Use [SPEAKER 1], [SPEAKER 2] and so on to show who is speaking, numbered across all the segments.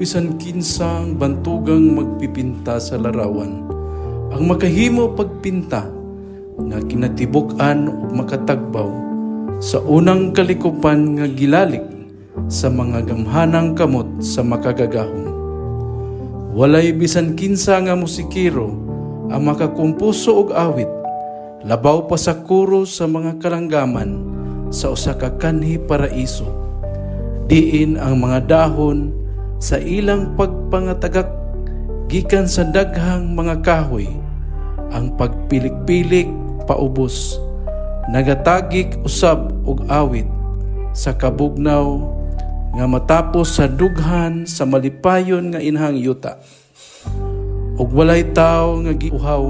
[SPEAKER 1] bisan kinsang bantugang magpipinta sa larawan ang makahimo pagpinta nga kinatibuk-an ug makatagbaw sa unang kalikupan nga gilalik sa mga gamhanang kamot sa Makagagahom. Walay bisan kinsa nga musikero ang makakumpuso og awit labaw pa sa koro sa mga kalanggaman sa usa ka kanhi paraiso, diin ang mga dahon sa ilang pagpangatagak gikan sa daghang mga kahoy, ang pagpilik-pilik paubos, nagatagik usab og awit sa kabugnaw nga matapos sa dughan sa malipayon nga inahang yuta. Ug walay tawo nga giuhaw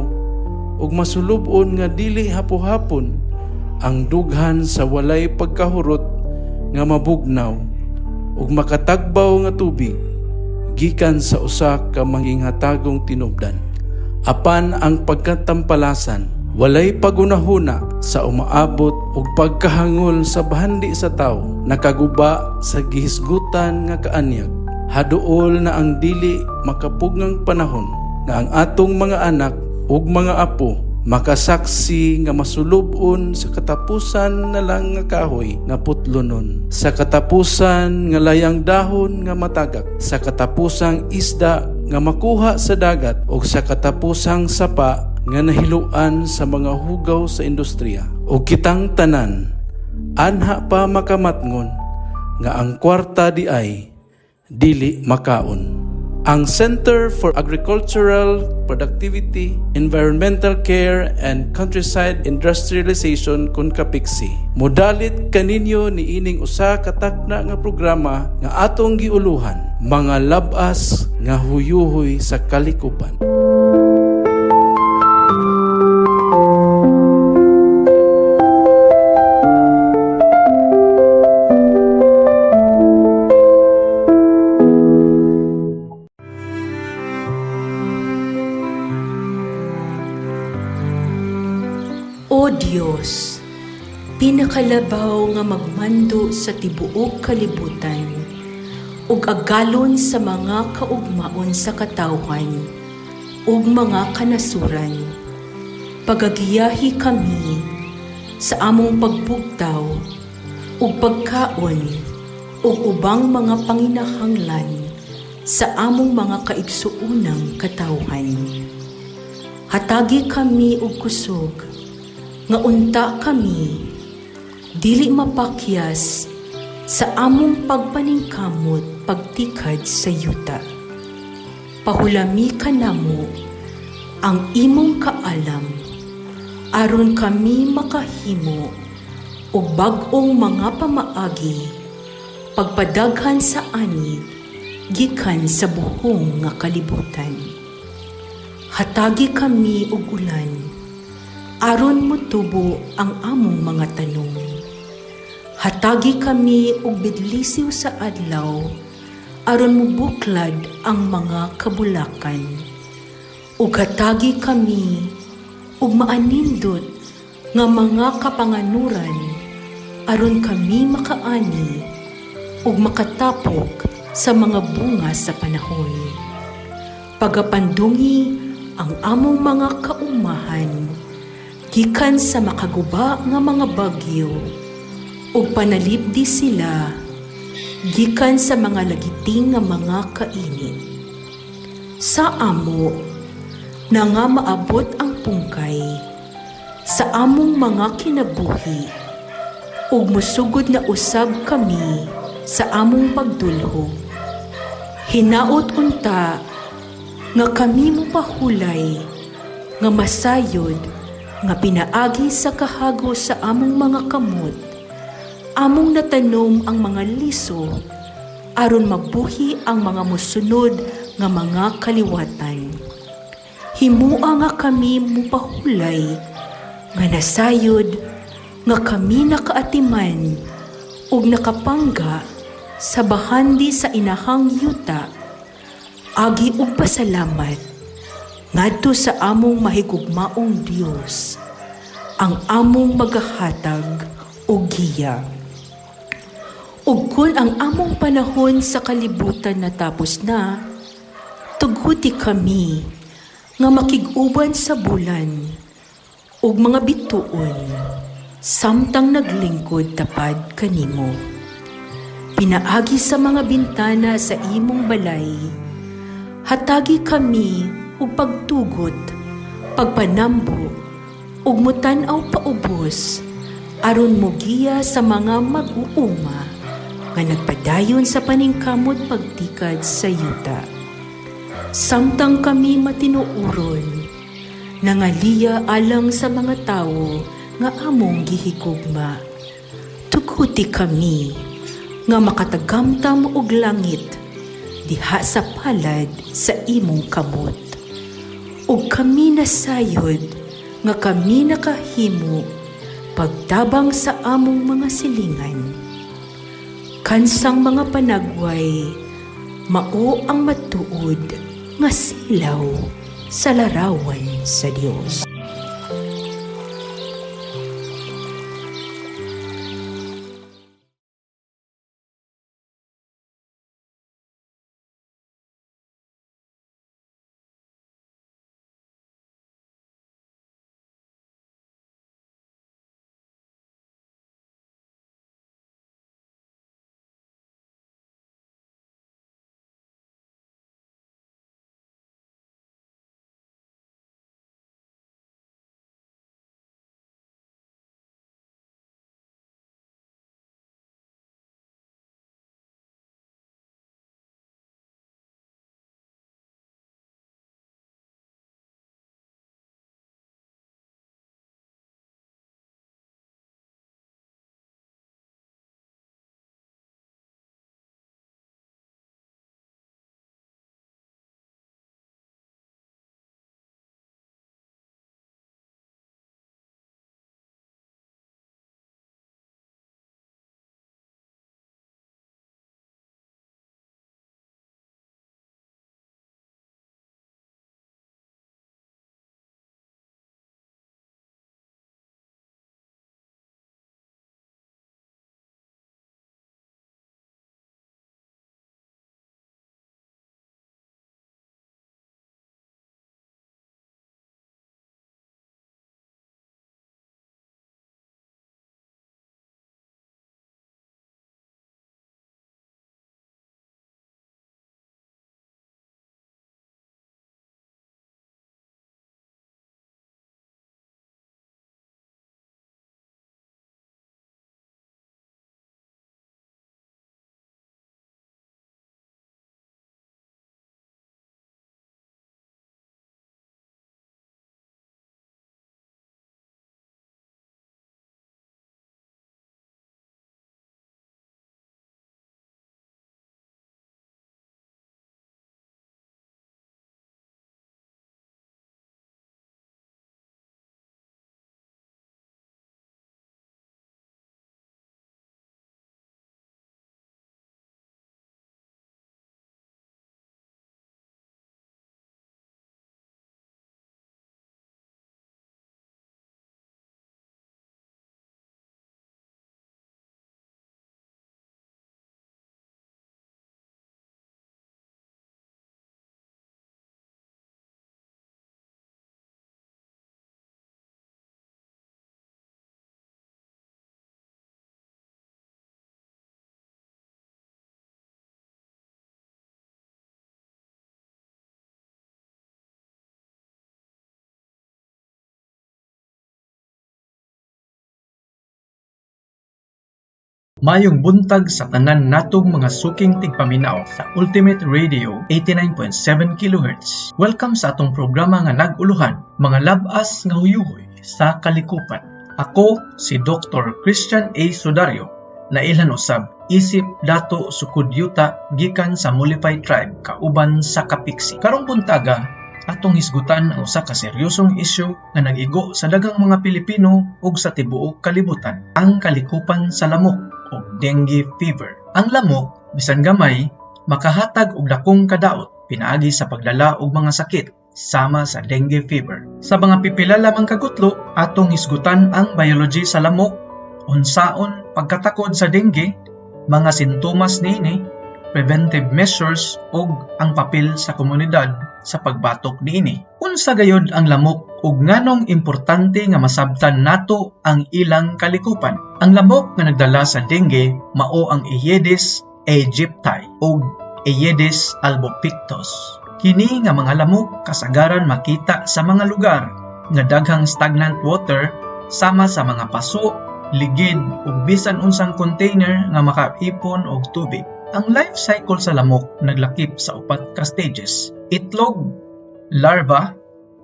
[SPEAKER 1] ug masulub-on nga dili hapo-hapon ang dughan sa walay pagkahurot nga mabugnaw ug makatagbaw nga tubig gikan sa usa ka manginghatagong tinubdan. Apan ang pagkatampalasan walay pagunahuna sa umaabot ug pagkahangol sa bahandi sa tawo nakaguba sa gihisgutan nga kaanyag. Haduol na ang dili makapugngang panahon nga ang atong mga anak ug mga apo makasaksi nga masulub-on sa katapusan na lang nga kahoy nga putlonon, sa katapusan nga layang dahon nga matagak, sa katapusang isda nga makuha sa dagat, ug sa katapusang sapa nga nahiluan sa mga hugaw sa industriya. Ug kitang tanan anha pa makamatngon nga ang kwarta di ay dili makaon. Ang Center for Agricultural Productivity, Environmental Care and Countryside Industrialization kon CAPECSI modalit kaninyo niining usa ka takna nga programa nga atong giuluhan, Mga Lab-as nga Huyuhoy sa Kalikupan.
[SPEAKER 2] O Dios, pinakalabaw nga magmando sa tibuok kalibutan ug agalon sa mga kaugmaon sa katawhan ug mga kanasuran, pagagiyahi kami sa among pagbugtaw ug pagkaon ug ubang mga panginahanglan sa among mga kaigsuonang katawhan. Hatagi kami og kusog nga unta kami dili mapakyas sa among pagpaningkamot pagtikad sa yuta. Pahulami kanamo ang imong kaalam aron kami makahimo og bag-ong mga pamaagi pagpadaghan sa ani gikan sa buhong nga kalibutan. Hatagi kami og ulan aron motubo ang among mga tanom. Hatagi kami og bidlisiw sa adlaw aron mobuklad ang mga kabulakan. Ug hatagi kami og maanindot nga mga kapanganuran aron kami makaani ug makatapok sa mga bunga sa panahon. Pagapandungi ang among mga kaumahan gikan sa makaguba nga mga bagyo ug panalipdi sila gikan sa mga lagiting nga mga kainit. Sa amo na nga maabot ang pungkay sa among mga kinabuhi ug mosugod na usab kami sa among pagdulhog. Hinaot unta nga kami mopahulay nga masayod nga pinaagi sa kahago sa among mga kamot, among natanom ang mga liso aron mabuhi ang mga mosunod nga mga kaliwatan. Himua nga kami mopahulay nga nasayod nga kami nakaatiman ug nakapangga sa bahandi sa inahang yuta agi og pasalamat ngadto sa among mahigugmaong Dios, ang among magahatag og giya. Ug kun ang among panahon sa kalibutan natapos na, tuguti kami nga makig-uban sa bulan ug mga bituon samtang naglingkod tapad kanimo. Pinaagi sa mga bintana sa imong balay, hatagi kami og pagtugot, pagpanambo, ug mutan-aw paubos aron mogiya sa mga mag-uuma nga nagpadayon sa paningkamot pagtikad sa yuta. Samtang kami matinuoron, nangaliya alang sa mga tawo nga among gihigugma. Tuguti kami nga makatagamtam og langit diha sa palad sa imong kamot. Ug kami nasayod nga kami nakahimo pagtabang sa among mga silingan. Kansang mga panagway, mao ang matuod nga silaw sa larawan sa Dios.
[SPEAKER 3] Maayong buntag sa tanan natong mga suking tigpaminaw sa Ultimate Radio 89.7 kHz. Welcome sa atong programa nga nag-uluhan, Mga Lab-as nga Huyuhoy sa Kalikupan. Ako si Dr. Christian A. Sudario, nailhan usab isip Dato Sukod Yuta gikan sa Mulipay Tribe kauban sa Kapiksi. Karong buntaga, atong hisgutan ang usa ka seryosong isyu nga nag-igo sa daghang mga Pilipino ug sa tibuok kalibutan, ang kalikupan sa lamok o dengue fever. Ang lamok, bisan gamay, makahatag og dakong kadaot pinaagi sa pagdala og mga sakit sama sa dengue fever. Sa mga pipila lamang kagutlo, atong hisgutan ang biology sa lamok, unsaon pagkatakod sa dengue, Mga sintomas niini, preventive measures ug ang papel sa komunidad sa pagbatok niini. Unsa gayud ang lamok ug nganong importante nga masabtan nato ang ilang kalikupan? Ang lamok nga nagdala sa dengue mao ang Aedes aegypti ug Aedes albopictus. Kini nga mga lamok kasagaran makita sa mga lugar nga daghang stagnant water sama sa mga paso, ligid ug bisan unsang container nga makaipon og tubig. Ang life cycle sa lamok naglakip sa upat ka stages: itlog, larva,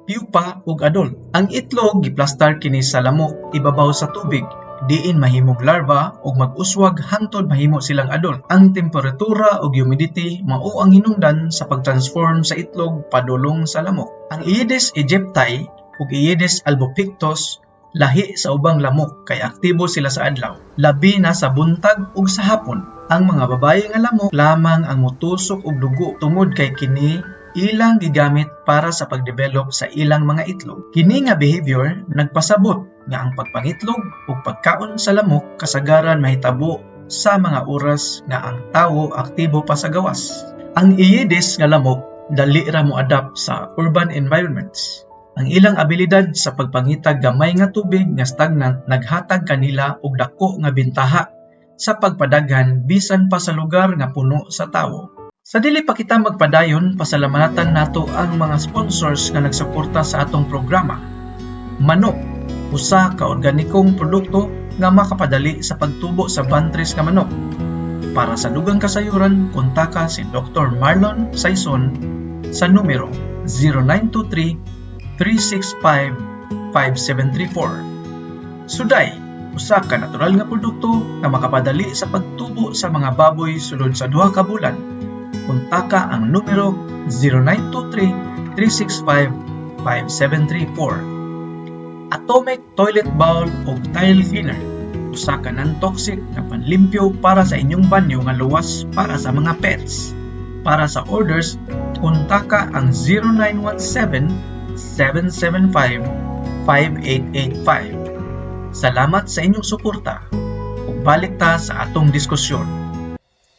[SPEAKER 3] pupa ug adult. Ang itlog giplastar kini sa lamok ibabaw sa tubig, diin mahimong larva ug mag-uswag hangtod mahimo silang adult. Ang temperatura ug humidity mao ang hinungdan sa pag-transform sa itlog padulong sa lamok. Ang Aedes aegypti ug Aedes albopictus lahi sa ubang lamok kay aktibo sila sa adlaw, labi na sa buntag ug sa hapon. Ang mga babaye nga lamok lamang ang motusok og dugo tungod kay kini ilang gigamit para sa pagdevelop sa ilang mga itlog. Kini nga behavior nagpasabot nga ang pagpangitlog ug pagkaon sa lamok kasagaran mahitabo sa mga oras nga ang tawo aktibo pa sa gawas. Ang Aedes nga lamok dali ra mo adapt sa urban environments. Ang ilang abilidad sa pagpangitag gamay nga tubig nga stagnant naghatag kanila og dako nga bintaha sa pagpadaghan bisan pa sa lugar nga puno sa tawo. Sa dili pa kita magpadayon, pasalamatan nato ang mga sponsors nga nagsuporta sa atong programa. Manok, usa ka organikong produkto nga makapadali sa pagtubo sa bantres nga manok. Para sa dugang kasayuran, kontaka si Dr. Marlon Saison sa numero 0923 365 5734. Suday, usa ka natural nga produkto nga makapadali sa pagtubo sa mga baboy sulod sa 2 ka bulan. Kontaka ang numero 0923 365 5734. Atomic Toilet Bowl ug Tile Cleaner. Usa ka non-toxic nga panlimpyo para sa inyong banyo nga luwas para sa mga pets. Para sa orders, kontaka ang 0917 775 5885. Salamat sa inyong suporta. Ug balik ta sa atong diskusyon.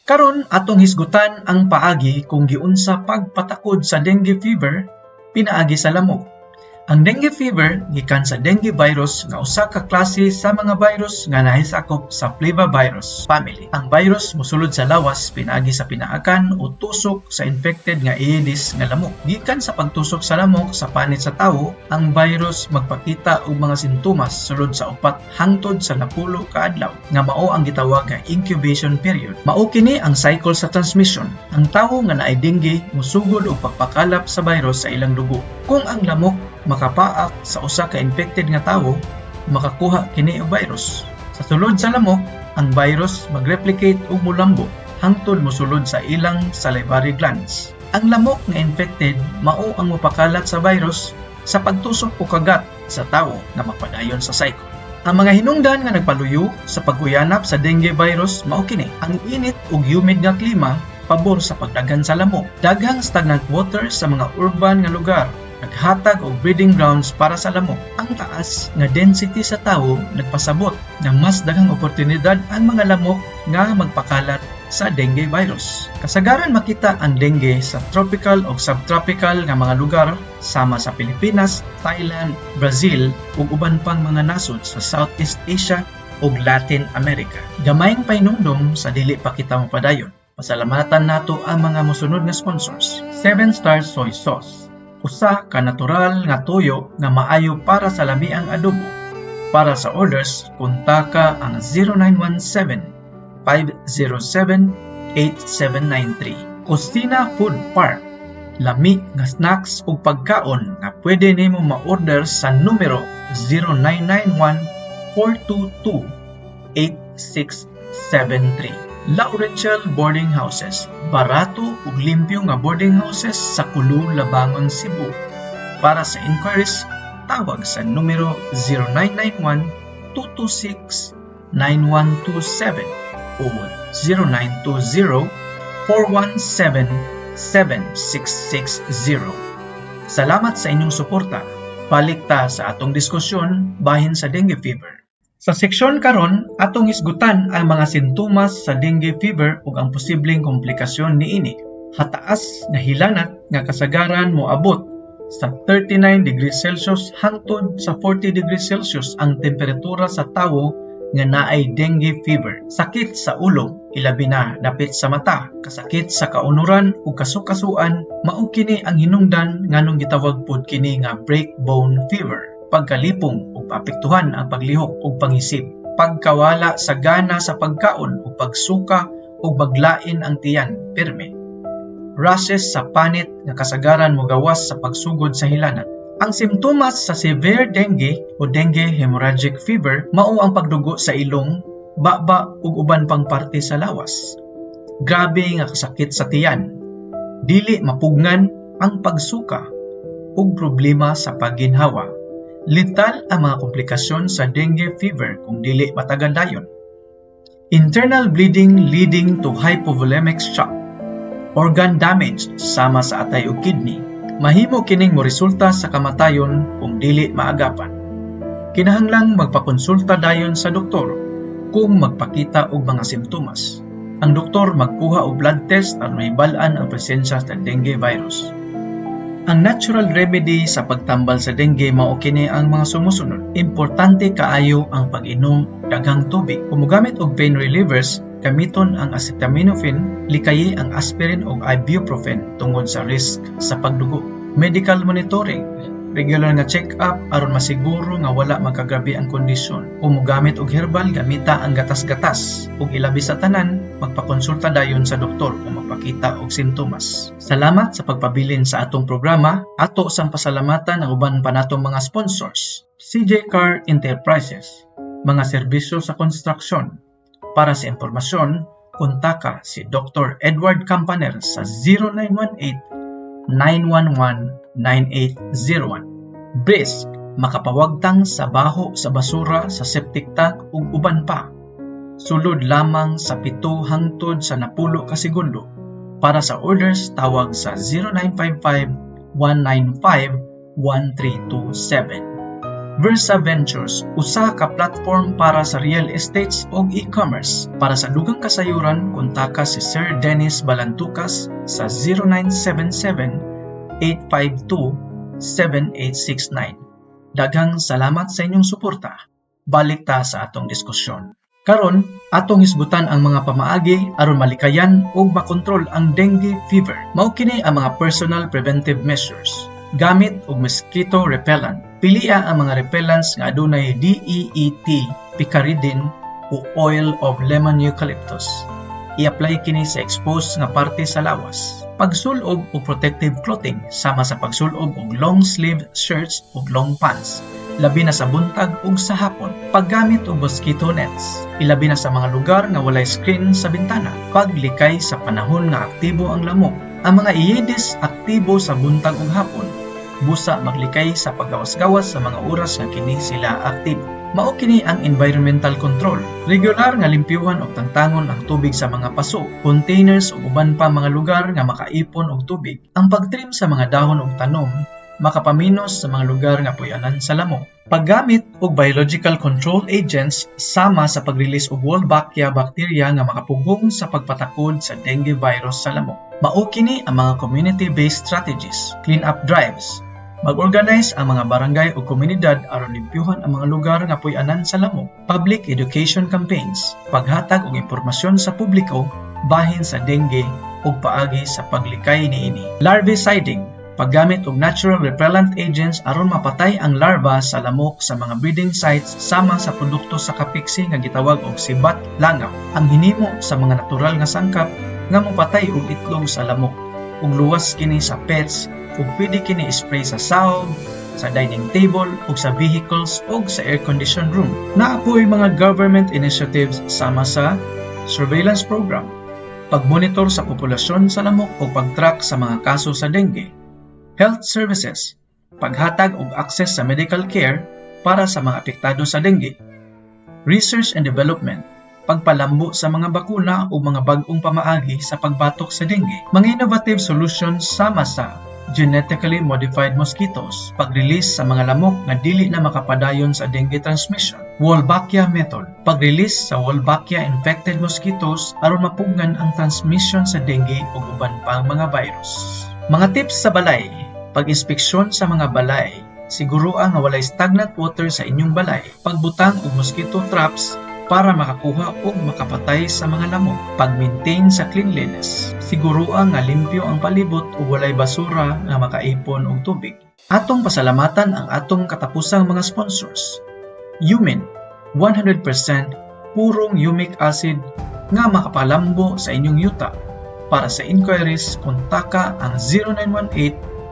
[SPEAKER 3] Karon, atong hisgutan ang paagi kung giunsa pagpatakod sa dengue fever pinaagi sa lamok. Ang dengue fever gikan sa dengue virus nga usa ka klase sa mga virus nga nahisakop sa flavivirus family. Ang virus mosulod sa lawas pinaagi sa pinaakan o tusok sa infected nga Aedes nga lamok. Gikan sa pagtusok sa lamok sa panit sa tawo, ang virus magpakita og mga sintomas sulod sa 4 hangtod sa 10 ka adlaw nga mao ang gitawag nga incubation period. Mao kini ang cycle sa transmission. Ang tawo nga naay dengue mosugod og pagpakalap sa virus sa ilang dugo. Kung ang lamok makapaak sa usa ka infected nga tawo, makakuha kini og virus. Sa sulod sa lamok, ang virus magreplicate ug mulambo hangtod mosulod sa ilang salivary glands. Ang lamok nga infected mao ang mopakalat sa virus sa pagtusok o kagat sa tawo nga magpadayon sa cycle. Ang mga hinungdan nga nagpaluyo sa pag-uyanap sa dengue virus mao kini: ang init ug humid nga klima, pabor sa pagdaghan sa lamok. Daghang stagnant water sa mga urban nga lugar naghatag og breeding grounds para sa lamok. Ang taas nga density sa tawo nagpasabot nga mas daghang oportunidad ang mga lamok nga magpakalat sa dengue virus. Kasagaran makita ang dengue sa tropical o subtropical nga mga lugar sama sa Pilipinas, Thailand, Brazil ug uban pang mga nasod sa Southeast Asia ug Latin America. Gamayng pahinumdom sa dili pa kita mopadayon. Pasalamatan nato ang mga mosunod nga sponsors. 7 Star Soy Sauce. Usa ka natural nga toyo nga maayo para sa lamiang adobo. Para sa orders, kontaka ang 0917 507 8793. Kusina Food Park. Lami nga snacks ug pagkaon nga pwede nimo ma-order sa numero 0991 422 8673. Laurential Boarding Houses. Barato ug limpyo nga boarding houses sa Kulo, Labangon, Cebu. Para sa inquiries, tawag sa numero 0991 226 9127 o 0920 417 7660. Salamat sa inyong suporta. Balik ta sa atong diskusyon bahin sa dengue fever. Sa seksyon karon, atong hisgutan ang mga sintomas sa dengue fever ug ang posibleng komplikasyon niini. Hataas nga hilanat nga kasagaran moabot sa 39 degrees Celsius hangtod sa 40 degrees Celsius ang temperatura sa tawo nga naay dengue fever. Sakit sa ulo, ilabi na dapit sa mata, kasakit sa kaunuran ug kasukasuan, mao kini ang hinungdan nganong gitawag pod kini nga breakbone fever. Pagkalipong ug paapektuhan ang paglihok ug pangisip, pagkawala sa gana sa pagkaon ug pagsuka ug maglain ang tiyan pirmi. Rashes sa panit nga kasagaran mogawas sa pagsugod sa hilanat. Ang simptomas sa severe dengue o dengue hemorrhagic fever mao ang pagdugo sa ilong, baba ug uban pang parte sa lawas. Grabe nga kasakit sa tiyan. Dili mapugngan ang pagsuka ug problema sa pagginhawa. Lethal ang mga komplikasyon sa dengue fever kung dili matagad dayon. Internal bleeding leading to hypovolemic shock. Organ damage sama sa atay ug kidney. Mahimo kining moresulta sa kamatayon kung dili maagapan. Kinahanglang magpakonsulta dayon sa doktor kung magpakita og mga simptomas. Ang doktor magkuha og blood test aron mahibal-an ang presensya sa dengue virus. Ang natural remedy sa pagtambal sa dengue mao kini ang mga sumusunod. Importante kaayo ang pag-inom og daghang tubig. Kung mogamit og pain relievers, gamiton ang acetaminophen, likayi ang aspirin ug ibuprofen tungod sa risk sa pagdugo. Medical monitoring, regular nga check-up aron masiguro nga wala magkagrabe ang kondisyon. Kung mogamit og herbal, gamita ang gatas-gatas ug ilabi sa tanan, magpakonsulta dayon sa doktor kung magpakita og simptomas. Salamat sa pagpabilin sa atong programa. Ato sang pasalamatan ang uban pa natong mga sponsors. CJ Car Enterprises, mga serbisyo sa konstruksyon. Para sa impormasyon, kontaka si Dr. Edward Campaner sa 0918 911 9801. Brisk, makapawagtang sa baho sa basura sa septic tank ug uban pa. Sulod lamang sa 7 hangtod sa 10 ka segundo. Para sa orders, tawag sa 0955 195 1327. Versa Ventures, usa ka platform para sa real estates ug e-commerce. Para sa dugang kasayuran, kontaka si Sir Dennis Balantukas sa 0977 852 7869. Daghang salamat sa inyong suporta. Balik ta sa atong diskusyon. Karon, atong hisgutan ang mga pamaagi aron malikayan ug makontrol ang dengue fever. Mao kini ang mga personal preventive measures. Gamit og mosquito repellent. Pilia ang mga repellents nga adunay DEET, picaridin o oil of lemon eucalyptus. I-apply kini sa exposed nga parte sa lawas. Pagsulob og protective clothing sama sa pagsulob og long sleeve shirts ug long pants, labi na sa buntag ug sa hapon. Paggamit og mosquito nets, ilabi na sa mga lugar nga walay screen sa bintana. Paglikay sa panahon nga aktibo ang lamok. Ang mga Aedes aktibo sa buntag ug hapon. Busa maglikay sa paggawas-gawas sa mga oras nga kini sila aktibo. Mao kini ang environmental control. Regular nga limpyuhan og tangtangon ang tubig sa mga paso, containers ug uban pa mga lugar nga makaipon og tubig. Ang pagtrim sa mga dahon ug tanom makapaminos sa mga lugar nga puy-anan sa lamok. Paggamit og biological control agents sama sa pag-release og Wolbachia bacteria nga makapugong sa pagpatakod sa dengue virus sa lamok. Mao kini ang mga community-based strategies, clean up drives. Mag-organize ang mga barangay o komunidad aron limpyuhan ang mga lugar nga puy-anan sa lamok. Public education campaigns, paghatag og impormasyon sa publiko bahin sa dengue ug paagi sa paglikay niini. Larviciding, paggamit og natural repellent agents aron mapatay ang larva sa lamok sa mga breeding sites sama sa produkto sa kapiksi nga gitawag og sibat langaw. Ang hinimo sa mga natural nga sangkap nga mopatay og itlog sa lamok ug luwas kini sa pets ug pwede kini spray sa sahog, sa dining table ug sa vehicles ug sa air-conditioned room. Naa poy mga government initiatives sama sa surveillance program, pagmonitor sa populasyon sa lamok o pag-track sa mga kaso sa dengue, health services, paghatag og access sa medical care para sa mga apektado sa dengue, research and development, pagpalambo sa mga bakuna o mga bag-ong pamaagi sa pagbatok sa dengue, mga innovative solutions sama sa Genetically modified mosquitoes, pag-release sa mga lamok nga dili na makapadayon sa dengue transmission. Wolbachia method, pag-release sa Wolbachia infected mosquitoes aron mapugngan ang transmission sa dengue ug uban pang mga virus. Mga tips sa balay: pag-inspeksyon sa mga balay. Siguro nga walay stagnant water sa inyong balay. Pagbutang og mosquito traps para makakuha og makapatay sa mga lamok. Pag-maintain sa cleanliness. Siguro nga limpyo ang palibot ug walay basura nga makaipon og tubig. Atong pasalamatan ang atong katapusang mga sponsors. Humin, 100% purong humic acid nga makapalambo sa inyong yuta. Para sa inquiries, kontaka ang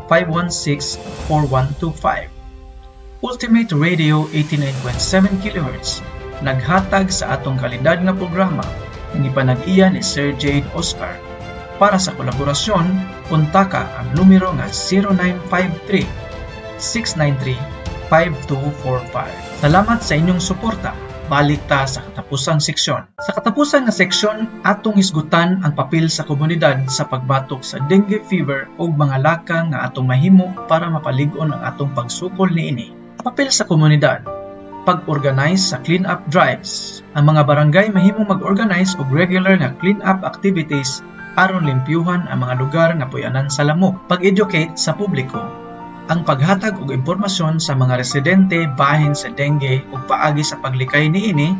[SPEAKER 3] 0918-516-4125. Ultimate Radio 89.7 kHz, naghatag sa atong kalidad nga programa nga ipanag-iya ni Sir Jade Oscar. Para sa kolaborasyon, kontaka ang numero nga 0953 693 5245. Salamat sa inyong suporta. Balik ta sa katapusang seksyon. Sa katapusan nga seksyon, atong hisgutan ang papel sa komunidad sa pagbatok sa dengue fever ug mga lakang nga atong mahimo para mapalig-on ang atong pagsukol niini. Papel sa komunidad: pag-organize sa clean-up drives. Ang mga barangay mahimong mag-organize og regular nga clean-up activities aron limpyuhan ang mga lugar nga puy-anan sa lamok. Pag-educate sa publiko. Ang paghatag og impormasyon sa mga residente bahin sa dengue ug paagi sa paglikay niini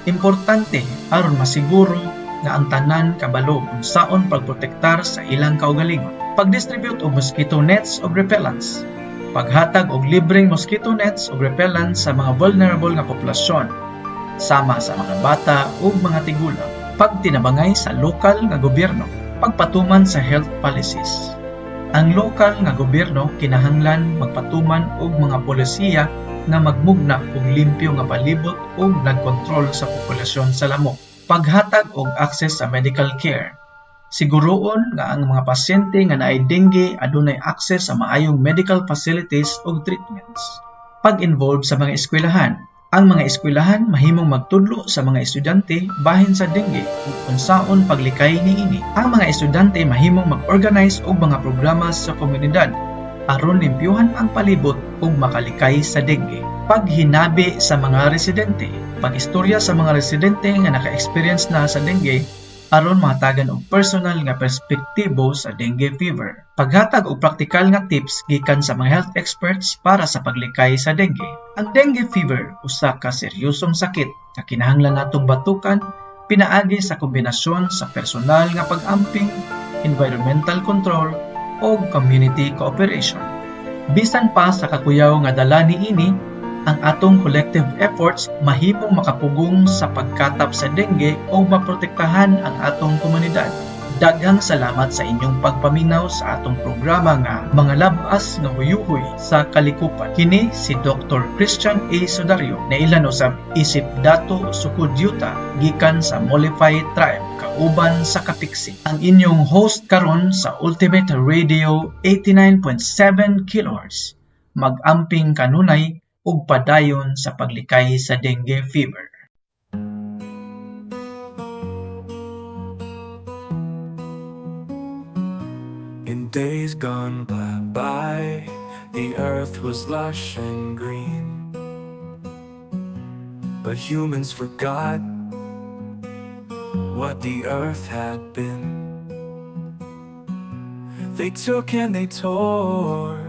[SPEAKER 3] importante aron masiguro nga ang tanan kabalo unsaon pagprotektar sa ilang kaugalingon. Pag-distribute og mosquito nets ug repellents. Paghatag og libreng mosquito nets ug repellents sa mga vulnerable nga populasyon sama sa mga bata ug mga tigulang. Pagtinabangay sa lokal nga gobyerno, pagpatuman sa health policies. Ang lokal nga gobyerno kinahanglan magpatuman og mga polisiya nga magmugna og limpyo nga palibot ug nagkontrol sa populasyon sa lamok. Paghatag og access sa medical care. Siguroon nga ang mga pasyente nga naay dengue adunay access sa maayong medical facilities ug treatments. Pag-involve sa mga eskwelahan. Ang mga eskwelahan mahimong magtudlo sa mga estudyante bahin sa dengue ug unsaon paglikay niini. Ang mga estudyante mahimong mag-organize og mga programa sa komunidad aron limpyuhan ang palibot ug makalikay sa dengue. Paghinabi sa mga residente. Pag-istorya sa mga residente nga naka-experience na sa dengue aron mahatagan og personal nga perspektibo sa dengue fever. Paghatag og praktikal nga tips gikan sa mga health experts para sa paglikay sa dengue. Ang dengue fever usa ka seryosong sakit nga kinahanglan natong batukan pinaagi sa kombinasyon sa personal nga pag-amping, environmental control ug community cooperation. Bisan pa sa kakuyaw nga dala niini, ang atong collective efforts mahimong makapugong sa pagkatap sa dengue o maprotektahan ang atong komunidad. Daghang salamat sa inyong pagpaminaw sa atong programa nga Mga Lab-as nga Huyuhoy sa Kalikupan. Kini si Dr. Christian A. Sudario na ilan usab isip Dato Sukod Yuta gikan sa Molify Tribe kauban sa Kapiksi. Ang inyong host karon sa Ultimate Radio 89.7 kHz. Mag-amping kanunay ug padayon sa paglikay sa dengue fever.
[SPEAKER 4] In days gone by, the earth was lush and green. But humans forgot what the earth had been. They took and they tore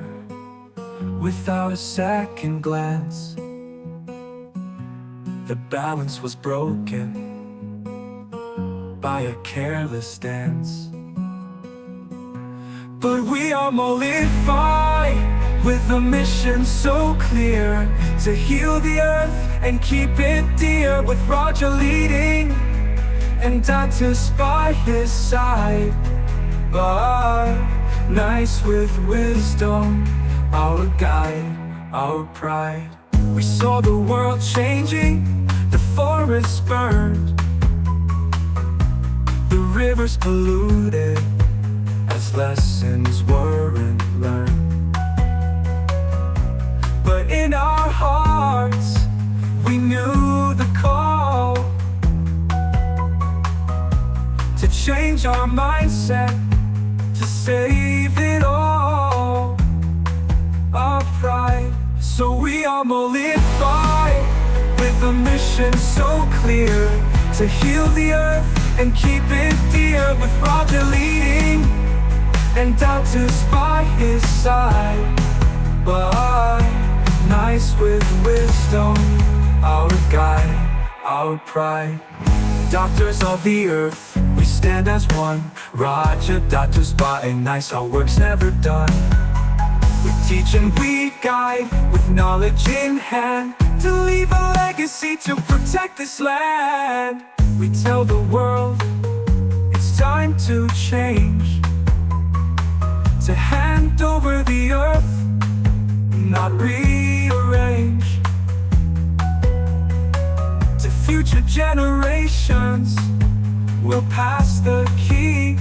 [SPEAKER 4] without a second glance. The balance was broken by a careless dance. But we are Molify with a mission so clear to heal the earth and keep it dear, with Roger leading and Datus by his side. But nice with wisdom, our guide, our pride. We saw the world changing, the forests burned, the rivers polluted, as lessons weren't learned. But in our hearts, we knew the call to change our mindset, to save it all. are Molify, with a mission so clear to heal the earth and keep it dear. With Roger leading and Datus by his side. But nice with wisdom, our guide, our pride. Doctors of the earth, we stand as one. Roger, Datus, by nice, our work's never done. We teach and we guide with knowledge in hand to leave a legacy to protect this land. We tell the world it's time to change, to hand over the earth, not rearrange. To future generations, we'll pass the key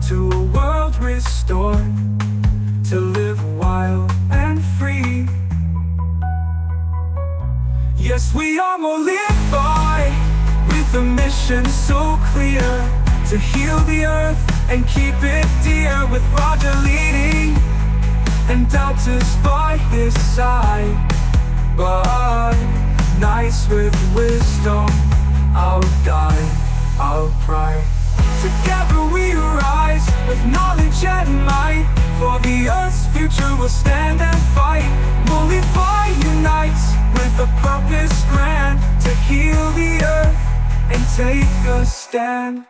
[SPEAKER 4] to a world restored, to live wild and free. Yes, we are Molify, with a mission so clear to heal the earth and keep it dear. With Roger leading and Datus by his side. But nice with wisdom, our guide, our pride. Together we rise with knowledge and might. For the earth's future we'll stand and fight. Molify unites with a purpose grand to heal the earth and take a stand.